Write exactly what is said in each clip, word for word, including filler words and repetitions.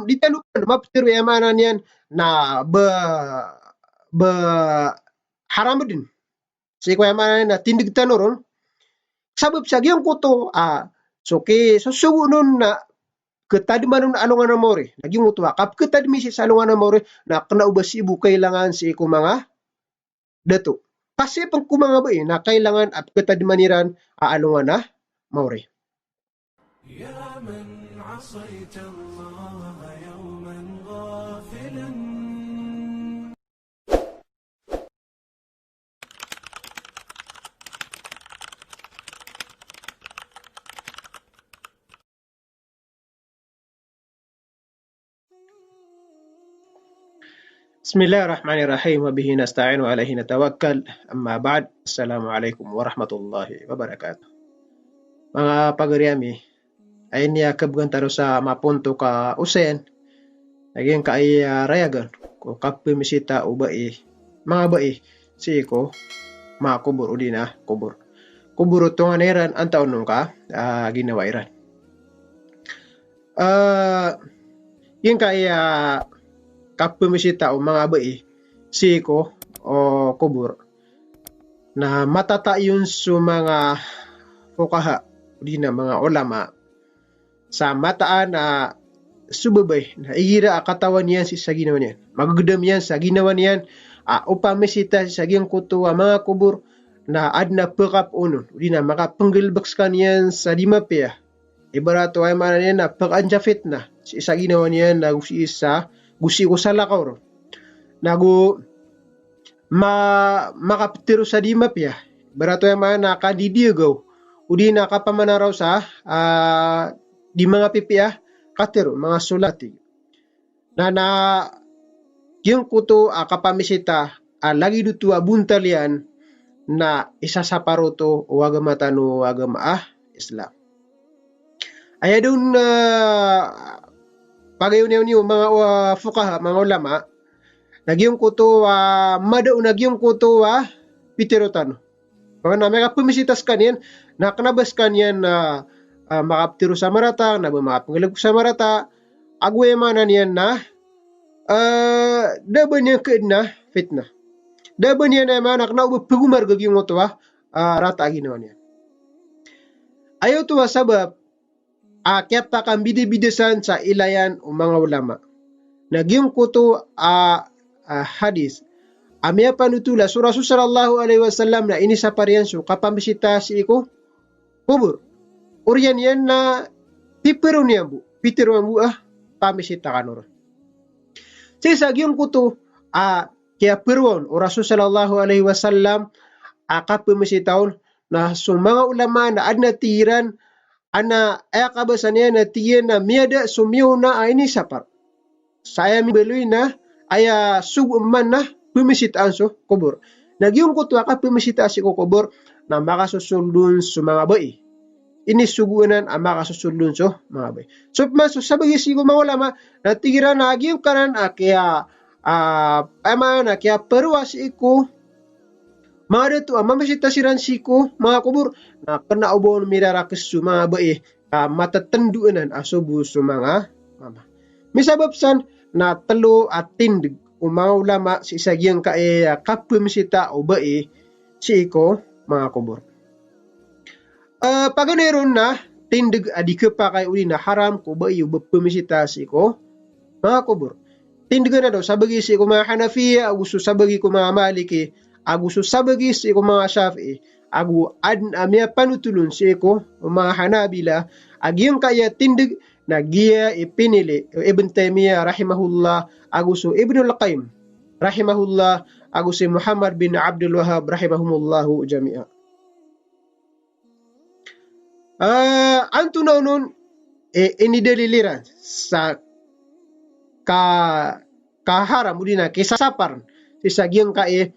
di tano pn maptero, aya maana niyan na ba, ba haram dn. Sii ko aya maana niyan na tindg tano ron. Sabap sa giyangkoto a so kisosogoon on na katadman on a alongan a maori. Na giyangkoto a kapkatadmi sii sa alongan a maori na kna o ba sii bo kailangan sii ko manga dato. Kagiya pn ko manga bai na kailangan a pkatadman iran a alongan a maori. يا من عصيت الله يوما غافلا. بسم الله الرحمن الرحيم، وبه نستعين وعليه نتوكل. أما بعد، السلام عليكم ورحمة الله وبركاته. Manga pagari ami, aya ini a kabgan tano sa mapontok a osayan, lagid angkai a rayagan ko kapamisita o bai, manga bai, sii ko manga kobor odi na kobor. Kobor o tonganay iran antaa on ka, ah, ginawa iran. Ah, giyangkai a kapamisita o manga bai sii ko, o, kobor na matatayon so manga fuqaha odi na manga ulama sa mataan a so babay na igira a katawan iyan sii sa ginawa niyan, magagdam iyan sa ginawa niyan a opamisita sii sa giyangkoto a manga kobor, na adn a pkapoonon odi na makapnggalbk skaniyan sa di mapiya. Ibarat o aya maana niyan na pkaanjafit na sii sa ginawa niyan na go sii sa, go sii ko salakaw ron. Na go ma-, makaptero sa di mapiya. Ibarat o aya maana na kadidiyagaw odi na kapamanaraw sa, ah, di manga pipiya a katero, manga solati. Na, na giyangkoto a kapamisita a lagid oto a bontal iyan na isasapar oto o agama tano a agama a Islam. Aya daon, ah, pagayonayon o manga, ah, fuqaha, manga ulama, na giyangkoto a madaon a giyangkoto a pitero tano. Maana na makapamisita skaniyan, na kna ba skaniyan na, ah, makaptero sa marata, kna ba makapnggalbk sa marata, ago aya maana niyan na, ah, da a ba niyan kaadn a fitnah. Da a ba niyan aya maana na kna o ba pgomarg a giyangkoto a, ah, rata a ginawa niyan. Aya oto a sabap a kiyapakambidabida san sa ilayan o manga ulama. Na giyangkoto a, a hadis a miyapanotol a so Rasul sallallahu alaihi wasallam na inisapar iyan so kapamisita sii ko kobor. Oriyan iyan na pipero niyan bo, pitero niyan bo a pamisita kano ron. Sii sa giyangkoto a kiyaperoon o Rasul sallallahu alaihi wasallam a kapamisita on, na so manga ulama na adn a tig iran a na aya kabasa niyan na tig iyan na miyada so miyaona a inisapar. Sa aya mibaloy na aya sogo man na pamisitaan so kobor. Na giyangkoto a kapamisitaa sii ko kobor na makasosold on so manga bai. Inisogo anan a makasosold on so manga bai. So pman so sabagi sii ko manga ulama na tig iran a giyangkanan a kiya, ah, aya maana na kiyaperoa sii ko manga dato a mamisita siran sii ko manga kobor, na kena o ba on mirarakes so manga bai ka matatendo anan a so bo so manga mama. Misabap san na telo a tindeg o manga ulama sii sa giyangkai a kapamisita o bai sii ko manga kobor. Eh, paganay ron na tindeg a di kepakay odi na haram ko bai o ba pamisita sii ko manga kobor. Tindeg anan o sabagi sii ko manga Hanafiya, ago so sabagi ko manga Maliki, ago so sabagi sii ko manga Shafi'i, ago aden a miyapanotol on sii ko manga Hanabila, a giyangkai a tindeg na giya i pinili o Ibn Taymiyyah rahimahullah, ago so Ibnul Qayyim rahimahullah, ago si Muhammad bin Abdul Wahhab rahimahumullahu jami'a. Eh, antonaa onon i, inidalil iran sa ka, kaharam odi na kisasapar sii sa giyangkai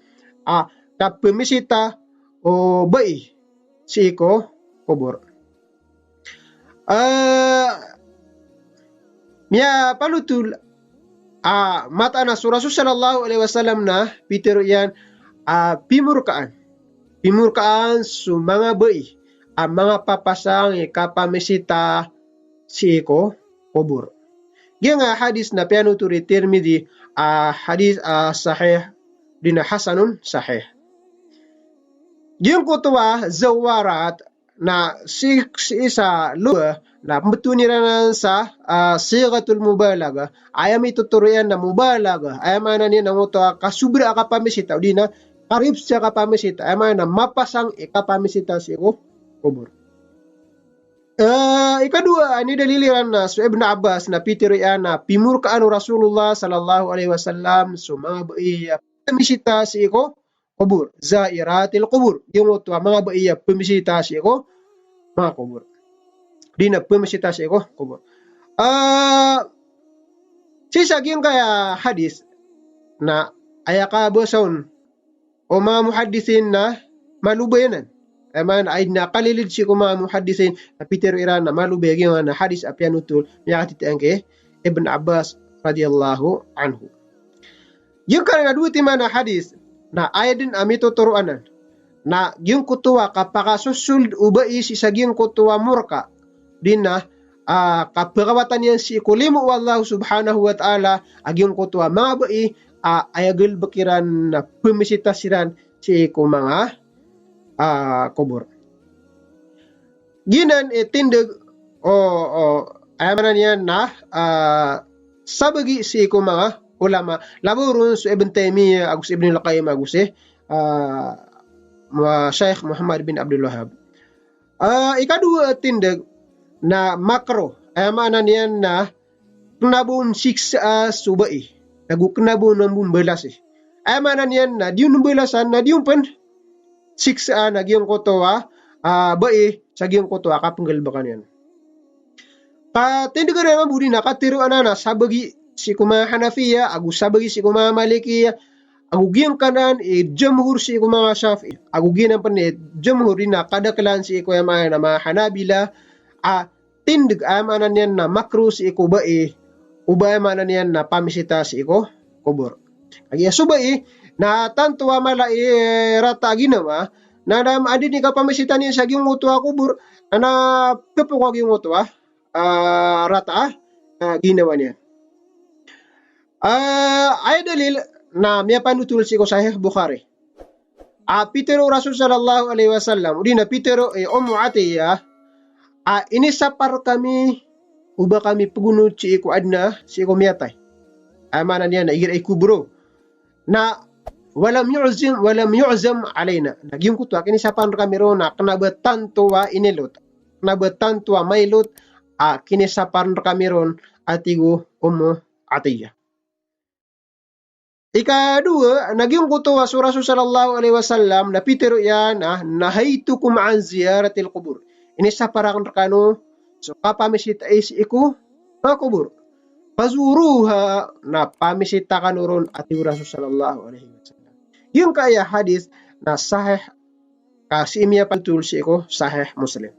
a kapamisita o bai sii ko kobor. Eh, miyapanotol a mataan a so Rasul sallallahu alaihi wasallam na pitero iyan a pimorkaan. Pimorkaan so manga bai a manga papasang i kapamisita sii ko kobor. Giyangkaya hadis na piyanothol i Tirmidhi a hadis a sahih, di na hasanun sahih. Giyangkoto a zawarat na sii, sii sa loba na pmbtowan iran anan sa, ah, sighatul mubalagha. Aya mitotoro iyan na mubalagha. Aya maana niyan na ngoto a kasobra a kapamisita, odi na karibs a kapamisita. Aya maana na mapasang i kapamisita sii ko kobor. Eh, ikadowa a inidalil iran na so Ibn Abbas na pitharo iyan a pimorkaan o Rasulullah sallallahu alaihi wasallam so manga bai a pamisita sii ko kobor, zairatil qubur. Giyangkoto a manga bai a pamisita sii ko manga kobor. Di na pamisita sii ko kobor. Ah, sii sa giyangkaya hadis na aya kabasa on o manga muhaddisin na malobay anan. Aya maana na aya kalilid sii ko manga muhaddisin na pitharo iran na malobay giyangkana hadis a piyanothol, miyakatitayang ki Ibn Abbas radhiyallahu anhu. Giyangkanan a dowa timan a hadis na aya den a mitotoro anan na giyangkoto a kapakasosold o bai sii sa giyangkoto a morka, di na, ah, kapakawatan iyan sii ko limo o Allah subhanahu wa ta'ala a giyangkoto a manga bai a aya galbk iran na pamisita siran sii ko manga, ah, kobor. Giyanan i tindg o, o, aya maana niyan na, ah, sabagi sii ko manga ulama. Labaw ron so Ibn Taymiyyah ago si Ibn al-Qayyim ago si, ah, ma-, Shaykh Muhammad bin Abdul Wahhab. Ah, ikadowa a tindg na makruh. Aya maana niyan na kna ba on siksaa so bai, nago kna ba on mambo mbalasi. Aya maana niyan na di on mbalasan, na di on pn siksaa na giyangkoto a, ah, bai sa giyangkoto a kapnggalbkan iyan. Ka tindgan iyan mambo di na katharo anan a sabagi sii ko manga Hanafiya, ago sabagi sii ko manga Malikiya, ago giyangkanan i jumhur sii ko manga Shafi'i, ago giyanan pn i jumhur di na kadaklan sii ko aya maana manga Hanabila, a tindg aya maana niyan na makruh sii ko bai, o ba aya maana niyan na pamisita sii ko kobor. Kagiya so bai na tanto a mala i rata a ginawa, na, na anda i kapamisita niyan sa giyangkoto a kobor, na, na pphoko a giyangkoto a, ah, rata a, ah, ginawa niyan. Ah, aya dalil na miyapanothol sii ko Sahih Bukhari. A pitharo o Rasul sallallahu alaihi wasallam, odi na pitharo i Ummu Atiyah, a inisapar kami o ba kami pgonot sii ko adn a, sii ko miyatay. Aya maana niyan na igira i kobor. Na walam yu'zam, walam yu'zam alaina. Na giyangkoto a kinisapar kami ron na kna ba tanto a inilot. Kna ba tanto a mailot a kinisapar kami ron, a tig o Ummu Atiyah. Ikadowa, na giyangkoto a so Rasul sallallahu alaihi wasallam na pitharo iyan a, "Nahaytukum an ziyaratil qubur." Inisapar akn rkano so kapamisita sii ko manga kobor. "Fazuruha," na pamisita kano ron, a tig o Rasul sallallahu alaihi wasallam. Giyangkaya hadis na sahih, ka sii miyapanothol sii ko Sahih Muslim.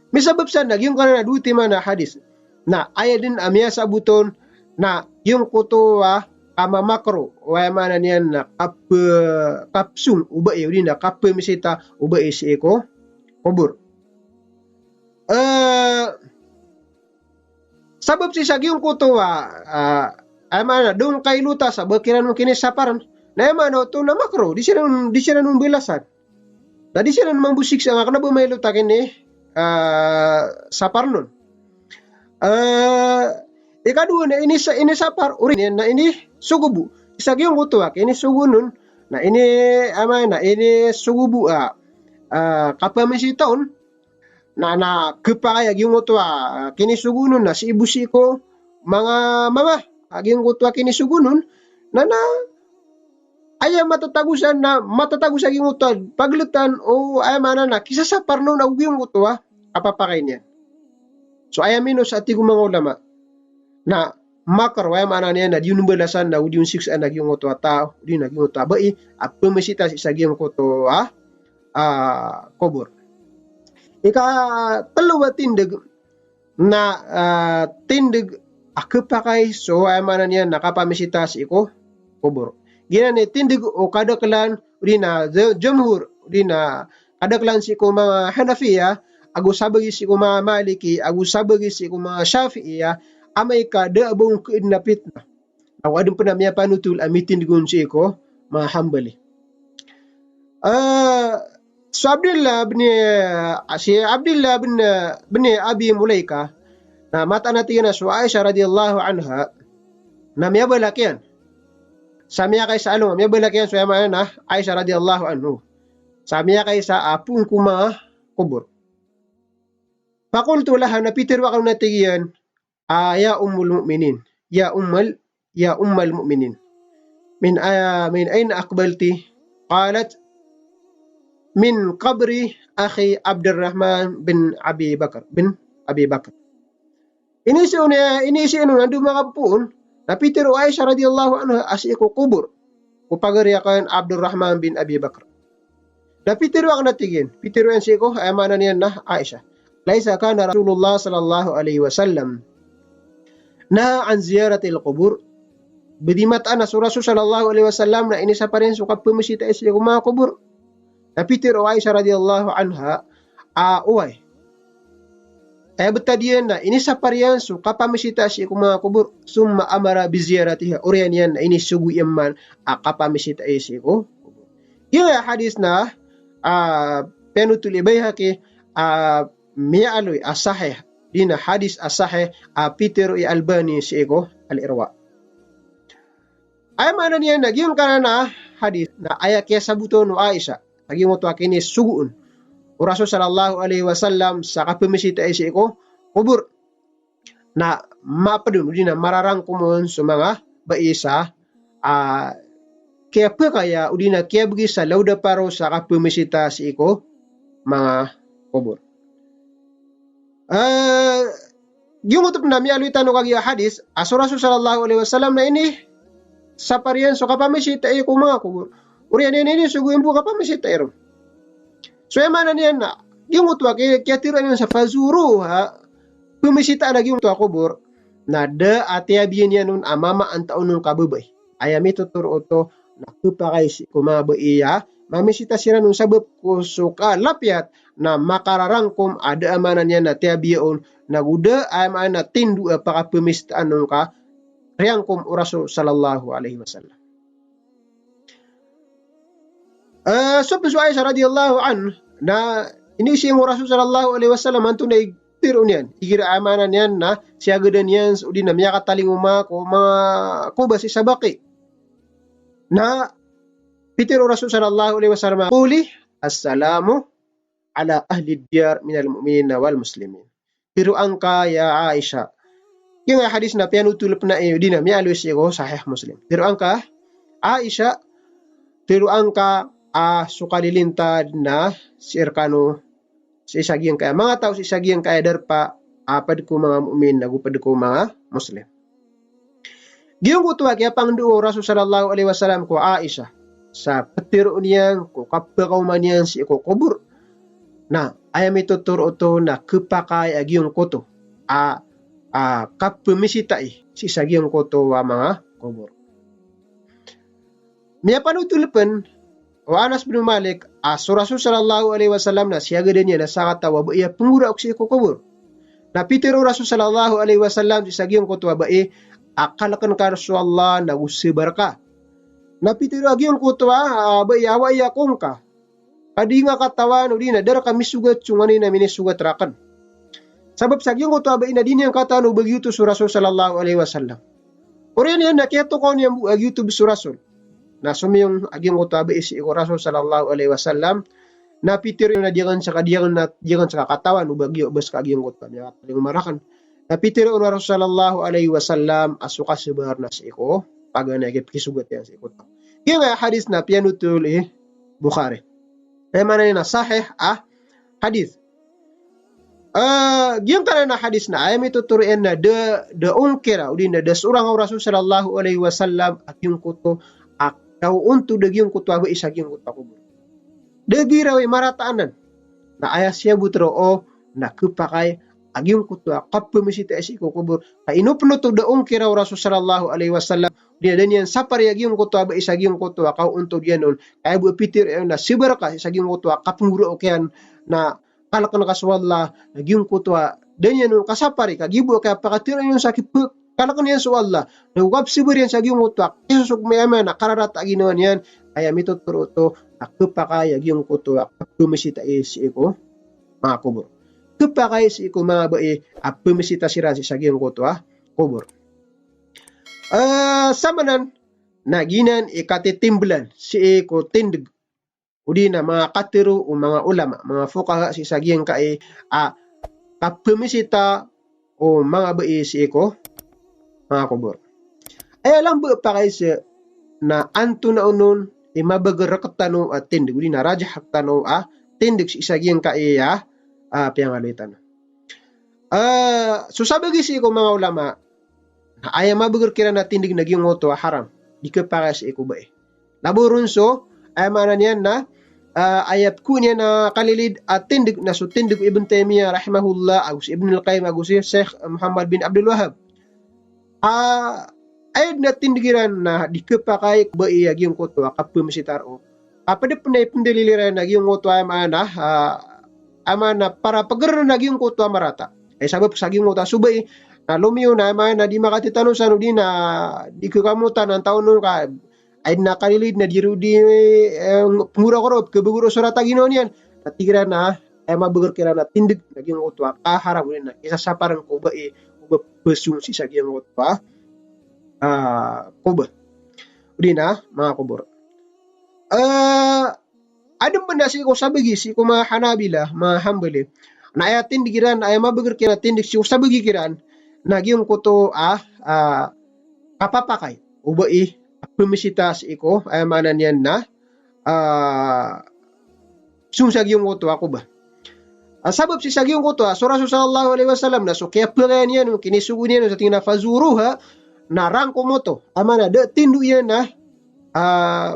Misabap san na giyangkanan a dowa timan a hadis na aya den a miyasabot on na giyangkoto a kamamakruh, o aya maana niyan na kap-, kapsong o bai, odi na kapamisita o bai sii ko kobor. Eh, sabap sii sa giyangkoto a, ah, aya maana na da on kailota sa ba kiran on kinisaparan. Na aya maana oto na makruh, di siran, di siran on mbalasan. Na di siran mambo siksaa ka kna ba mailot a kini, ah, saparan on. Eh, ikadowa na ini sa-, inisapar, oriyan iyan na inisogobo. Sii sa giyangkoto a kinisogonon, na ini, aya maana, inisogobo a, ah, kapamisita on, na, na khapakay a giyangkoto a, ah, kinisogonon na sii bo sii ko manga mama a giyangkoto a kinisogonon, na, na aya matatago san na, matatago sa giyangkoto a pagltan o aya maana na kisasaparan on ago giyangkoto a kapapakay niyan. So aya minos a tig o manga ulama na makruh, aya maana niyan na di on mbalasan na, o di on siksaa na giyangkoto a taw, odi na giyangkoto a bai a pamisita sii sa giyangkoto a, ah, kobor. Ikatlo a tindg na, ah, tindg a khapakay so aya maana niyan na kapamisita sii ko kobor. Giyanan i tindg o kadaklan, odi na j-, jumhur, odi na kadaklan sii ko manga Hanafiya, ago sabagi sii ko manga Maliki, ago sabagi sii ko manga Shafi'iya, amay ka da a ba on khaadn a pitna. Aw adn pn a miyapanotol a mitindg on sii ko manga Hanbali. Ah, so Abdullah bin, ah, si Abdullah bin, ah, bin Abi Mulaika, na mataan a tig iyan a so Aisha radhiyallahu anha, na miyabalak iyan. Sa miyakaisa a alongan, miyabalak iyan so aya maana na Aisha radhiyallahu anhu. Sa miyakaisa a poon ko manga kobor. Faqultu laha, na pitharo akn on a tig iyan, ah, ya Ummul Mu'minin, ya Ummal, ya Ummal Mu'minin. Min, ah, min ayna aqbalti? Qalat, min qabri akhi Abdurrahman bin Abi Bakr, bin Abi Bakr. Inizaan on, inizaan on a anda makapoon, na pitharo o Aisha radhiyallahu anha a sii ko kobor ko pagari akn Abdurrahman bin Abi Bakr. Na pitharo akn a tig iyan, pitharo iyan sii ko, aya maana niyan na Aisha. Laysa kana Rasulullah sallallahu alaihi wasallam naha an ziyaratil qubur. Ba di mataan a so Rasul sallallahu alaihi wasallam na inisapar iyan so kapamisita sii ko manga kobor. Na pitharo o Aisha radhiyallahu anha, a oway. Aya btad iyan na inisapar iyan so kapamisita sii ko manga kobor. Thumma amara bi ziyaratiha. Oriyan iyan na inisogo iyan man a kapamisita sii ko kobor. Giya hadis na, ah, piyanothol i Baihaqi, ah, miyaaloy a sahih. Di na hadis a sahih, ah, pitharo i Albani sii ko Al-Irwa. Aya maana niyan na giyangkanan a hadis na aya kiyasabotan o Aisha, lagid oto a kinisogoon o Rasul sallallahu alaihi wasallam sa kapamisita sii ko kobor. Na mapd on, odi na mararangkom on so manga bai sa, ah, kiyapakay a, odi na kiyabgi sa lawda paro sa kapamisita sii ko manga kobor. Eh, giyoto pn a miyaaloy tano kagiya hadis a so Rasul sallallahu alaihi wasallam na inisapar iyan so kapamisita sii ko manga kobor. Oriyan iyan na inisogo iyan bo kapamisita iron. So aya maana niyan na giyoto a ki-, kiyatharoa niyan sa fazuruha, pamisitaan a giyoto a kobor, na da a tiyabiya niyan on a mama antaa on ka babai. Aya mitotoro oto na khapakay sii ko manga bai a mamisita siran on sabap ko so kalapiyat na makararangkom a da a maana niyan na tiyabiya on, na go da a maana na tindo a pakapamisitaan on ka riyangkom o Rasul sallallahu alaihi wasallam. Eh, so pn so Aisha radhiyallahu anha na iniiza o Rasul sallallahu alaihi wasallam antonaa i tharoa niyan, igira a maana niyan na siyagadan iyan odi na miyakatalingoma ko manga kobor sii sa Baqi. Na pitharo o Rasul sallallahu alaihi wasallam, "Quli assalamu ala ahli diyar minal mu'minina wal muslimin." Tharoa ngka ya Aisha. Giya hadis na piyanothol pn a odi na miyaaloy sii ko Sahih Muslim. Tharoa ngka, Aisha, tharoa ngka a so kalilintad na sii rkano sii sa giyangkaya manga taw, sii sa giyangkaya darpa a pd ko manga mu'min ago pd ko manga Muslim. Giyangkoto a kiyapangndao o Rasul sallallahu alaihi wasallam ko Aisha sa ptharoon iyan ko kapakaoma niyan sii ko kobor. Na aya mitotoro oto na khapakay a giyangkoto a, a kapamisitai sii sa giyangkoto a manga kobor. Miyapanothol pn o Anas bin Malik a so Rasul sallallahu alaihi wasallam na siyagadan iyan a sakataw a bai a pnggoraok sii ko kobor. Na pitharo o Rasul sallallahu alaihi wasallam sii sa giyangkoto a bai a kalkn ka so Allah na go sabar ka. Na pitharo a giyangkoto a, a, bai a oway, ako ngka. Ka di nga katawan odi na da rka misogat so nganin a minisogat rakn. Sabap sa giyangkoto a bai na di niyan katawan o ba giyoto so Rasul sallallahu alaihi wasallam. Oriyan iyan na kiyatokawan iyan bo a giyoto bo so Rasul. Na somiyong a giyangkoto a bai sii ko Rasul sallallahu alaihi wasallam. Na pitharo iyan a di akn ska, di akn na, di akn ska katawan o ba giya, ba ska giyangkoto a miyakatalingoma rakn. Na pitharo o Rasul sallallahu alaihi wasallam a so kasabar na sii ko paganay a kisogat iyan sii ko taw. Giyangkaya hadis na piyanothol i Bukhari. Aya maana niyan na sahih a hadis. Eh, giyangkanan a hadis na aya mitotoro iyan na da, da ongkira odi na da sorang o Rasul sallallahu alaihi wasallam a giyangkoto a kaontod a giyangkoto a bai sa giyangkoto a kobor. Da giraw i marata anan. Na aya siyabot roo na khapakay a giyangkoto a kapamisitai sii ko kobor. Ka ino pn oto da ongkira o Rasul sallallahu alaihi wasallam, odi na da niyan sapari a giyangkoto a bai sa giyangkoto a kaontod iyan on. Ka aya bo a pitharo iyan na sabar ka sii sa giyangkoto a kapnggoraok iyan na kalkn ka so Allah, na giyangkoto a da niyan on kasapari, ka giyoto a kiyapakatero iyan sa kipkalk iyan so Allah, na go kapsabar iyan sa giyangkoto a kisosogo, aya maana na kararata a ginawa niyan, aya mitotoro oto a khapakay a giyangkoto a kapamisita sii ko manga kobor. Khapakay sii ko manga bai a pamisita siran sii sa giyangkoto a kobor. Eh, samanan na giyanan i katitimblan sii ko tindg, odi na manga katero o manga ulama, manga fuqaha sii sa giyangkai a kapamisita o manga bai sii ko manga kobor. Aya lamba pakaiza na antonaa onon i mabager rktano a tindg, odi na rajah rktano a tindg sii sa giyangkai a, a, piyangaloy tano. Eh, so sabagi sii ko manga ulama, na aya mabager kiran a tindg na giyangkoto a haram, di khapakay sii ko bai. Labaw ron so, aya maana niyan na, ah, aya pkhaowa niyan a kalilid a tindg na so tindg o Ibn Taymiyyah rahimahullah, ago si Ibn Al-Qayyim, ago si Sheikh Muhammad bin Abdul Wahhab. Ah, aya dn a tindg iran na di khapakay ko bai a giyangkoto a kapamisita roo. Ka pd pn a ipndalil iran a giyangkoto a aya maana, ah, aya maana para pagr na giyangkoto a marata. Aya sabap sa giyangkoto a so bai na lomiyo na aya maana di makatitano san odi na di khakamotan antawaa on ka aya dn a kalilid na di ron di, eh, pnggoragora o pkhabager o so rata a ginawa niyan. Na tig iran a aya mabager kiran a tindg na giyangkoto a kaharam, odi na kisasaparan ko bai o ba pphasong sii sa giyangkoto a, ah, kobor, odi na manga kobor. Eh, adn pn a sii ko sabagi sii ko manga Hanabila, manga Hanbali, na aya tindg iran, aya mabager kiran a tindg sii ko sabagi kiran na giyangkoto a, ah, kapapakay o bai a pamisita sii ko, aya maana niyan na, ah, song sa giyangkoto a kobor. Ah, sabap sii sa giyangkoto a so Rasul sallallahu alaihi wasallam na so kiyapakay niyan, kinisogo niyan sa tig iyan a fazuruha, na rangkom oto. Aya maana da tindo iyan a, ah,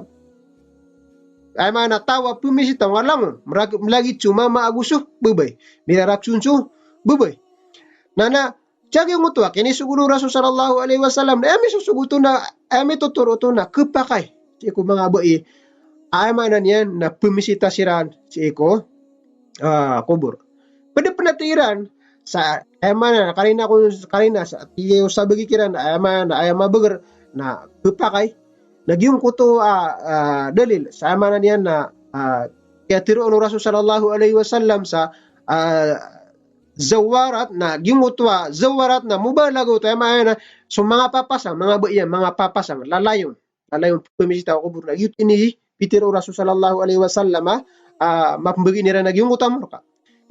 aya maana taw a pamisita, manga langon, mrag-, mlagid so mama ago so babay. Mirarak son so babay. Na, na, sa giyangkoto a kinisogo o Rasul sallallahu alaihi wasallam, na aya misosogo oto na, aya mitotoro oto na khapakay sii ko manga bai, aya maana niyan na pamisita siran sii ko, ah, kobor. Pd pn a tig iran sa, aya maana, karina ko, karina sa tig o sabagi kiran, aya maana, aya mabager na khapakay na giyangkoto a, ah, dalil sa aya maana niyan na, ah, kiyatero o Rasul sallallahu alaihi wasallam sa, ah, zawarat, na giyangkoto a zawarat na mubalaga oto, aya maana na so manga papasang, manga bai a manga papasang, lalayon, lalayon pamisita ko kobor, na giyoto i inipitero o Rasul sallallahu alaihi wasallam a, ah, mapmbagi iran a giyangkoto a morka.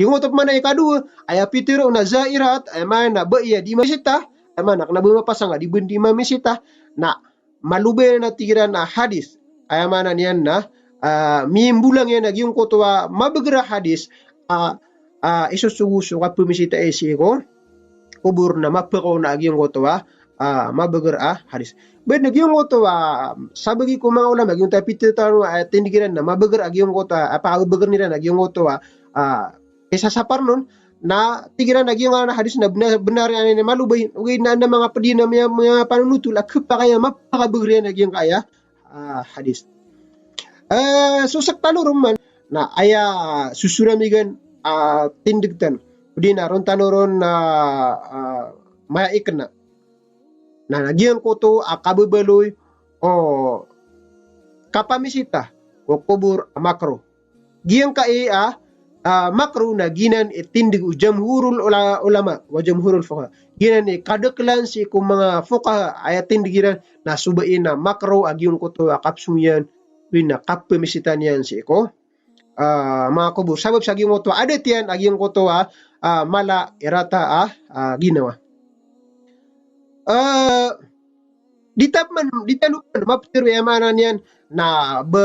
Giyangkoto pman a ikadowa, aya pitero na zairat, aya maana na bai a di mamisita, aya maana na kna o ba mapasang a di, ba di mamisita, na malobay na tig iran a hadis. Aya maana niyan na, ah, mimbolang iyan a giyangkoto a mabager a hadis, ah, ah, isosogo so kapamisita sii ko kobor na mapakaona a giyangkoto a, ah, mabager a hadis. Ba na giyangkoto a sabagi ko manga ulama, giyangkoto a pitero tano a tindg iran na mabager a giyangkoto a, ah, pakabager iran a giyangkoto a, ah, kisasapar on, na tig iran a giyangkoto a hadis na bnar, bnar iyan a malobay, ogaid na adn a manga pd iyan a manga, manga panonotol a khapakay a mapakabager iyan a giyangkaya, ah, hadis. Eh, so sktano ron man, na aya sosoramigan a tindg tano, odi na ron tano ron, ah, ah, maya ikna. Na, na giyangkoto a kababaloy o kapamisita ko kobor a makruh. Giyangkai a, ah, makruh na giyanan i tindg o jamhurul ula-, ulama wa jamhurul fuqaha. Giyanan i kadaklan sii ko manga fuqaha, aya tindg iran na so bai na makruh a giyangkoto a kapsong iyan, odi na kapamisita niyan sii ko, ah, manga kobor. Sabap sa giyangkoto a adat iyan a giyangkoto a, ah, mala i rata a, ah, ginawa. Eh, di ta pman, di tano pman maptero, aya maana niyan na ba,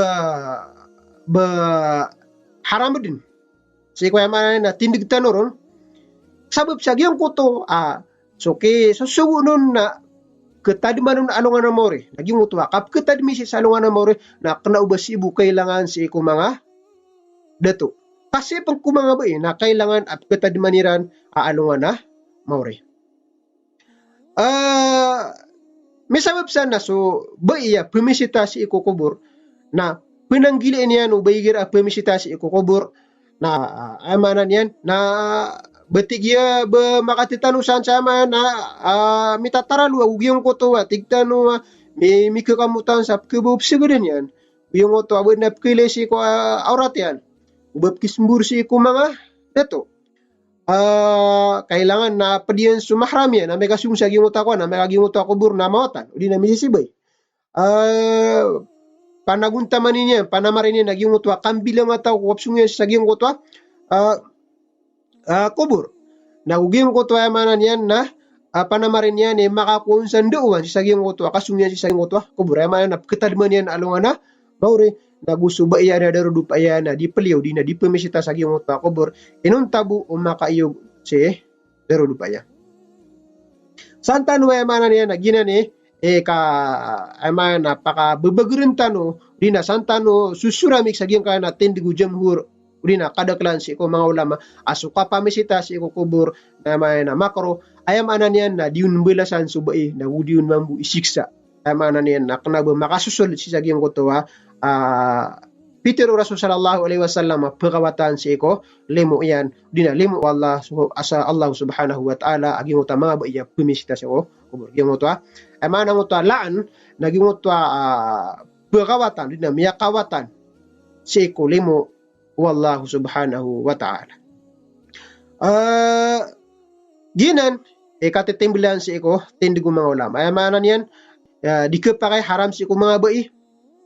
ba haram dn sii ko, aya maana niyan na tindg tano ron. Sabap sa giyangkoto a, ah, so kisosogo on na khatadman on alongan a maori. Na giyangkoto a kapkhatadmi sii sa alongan a maori, na kna o ba sii bo kailangan sii ko manga dato. Ka sii pn ko manga bai na kailangan a pkhatadman iran a alongan a maori. Ah, misabap san na so bai a pamisita sii ko kobor na pnanggilai niyan o bai igira a pamisita sii ko kobor na, ah, aya maana niyan na Ba tig iyan ba makatitano san sa maana, ah, mitataralo ago giyangkoto a tig tano a mi-, mikakamotan sa pkhabaw psagadan iyan. Giyangkoto a ba na pkhailay sii ko, ah, awrat iyan. O ba pkhismbor sii ko manga dato. Ah, kailangan na pd iyan so mahram iyan, na amay ka song sa giyangkoto a kowan, amay ka giyangkoto a kobor na mawatan, odi na misisibay. Ah, panagontaman iyan, panamarin iyan a giyangkoto a kambilang a taw ko kapsong iyan sa giyangkoto a, ah, ah, kobor. Na go giyangkoto a aya maana niyan na, ah, panamarin iyan i makakowa on sa ndaowan sii sa giyangkoto a kasong iyan sii sa giyangkoto a kobor. Aya maana na pkhatadman iyan a alongan a maori, na go so bai iyan a darodopa iyan na di pliyo, di na di pmisita sa giyangkoto a kobor. Inonta bo o makaiyog sii darodopa iyan. San tano aya maana niyan na giyanan i, eh, ka, aya maana na pakababagren tano, odi na san tano sosoramig sa giyangkanan a tindg o jamhur, odi na kadaklan sii ko manga ulama, a so kapamisita sii ko kobor, na aya maana na makro, aya maana niyan na di on mbalasan so bai, na go di on mambo isiksa. Aya maana niyan na kna ba makasosol sii sa giyangkoto a, ah, pitharo o Rasul sallallahu alaihi wasallam a pkhawatan sii ko limo iyan, odi na limo o Allah, so, asa Allah subhanahu wa ta'ala, a giyangkoto a manga bai a pmisita sii ko kobor. Giyangkoto a, aya maana angkoto a la'an, na giyangkoto a, ah, pkhawatan, odi na miyakawatan sii ko limo o Allah subhanahu wa ta'ala. Ah, giyanan i katitimblan sii ko tindg o manga ulama. Aya maana niyan, ah, di khapakay, haram sii ko manga bai.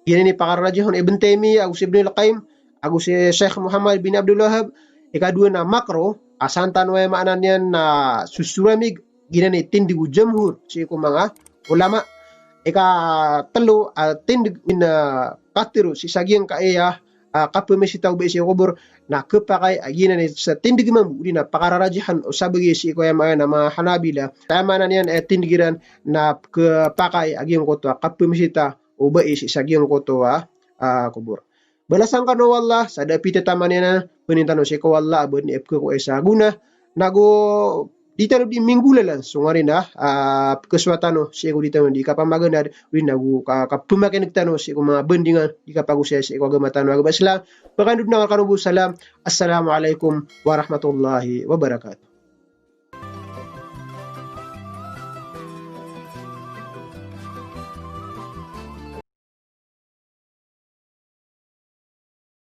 Giyanan i pakararajih on Ibn Taymiyyah, ago si Ibn al-Qayyim, ago si Sheikh Muhammad bin Abdul Wahhab. Ikadowa na makro, a san tano aya maana niyan na sosoramig, giyanan i tindg o jamhur sii ko manga ulama. Ikatlo a tindg, odi na katharo sii sa giyangkaya, ah, kapamisita o bai sii ko kobor, na khapakay a giyanan i sa tindg mambo, odi na pakararajihan o sabagi sii ko aya maana a manga Hanabila. Aya maana niyan, eh, tindg iran na khapakay a giyangkoto a kapamisita o bai sii sa giyangkoto a, ah, kobor. Balasan kano o Allah sa da a pitataman iyan a phanin tano sii ko Allah a ba niyan pkhakowa sa gona. Na go di tano di minggolalan so ngarin a, ah, pkhasowa tano sii ko di tano di kapamaganad, odi na go ka-, kapamakineg tano sii ko manga bandingan di kapagosaya sii ko agama tano a agama Islam. Pakandod na kano bo salam. Assalamu alaikum warahmatullahi wabarakatuh.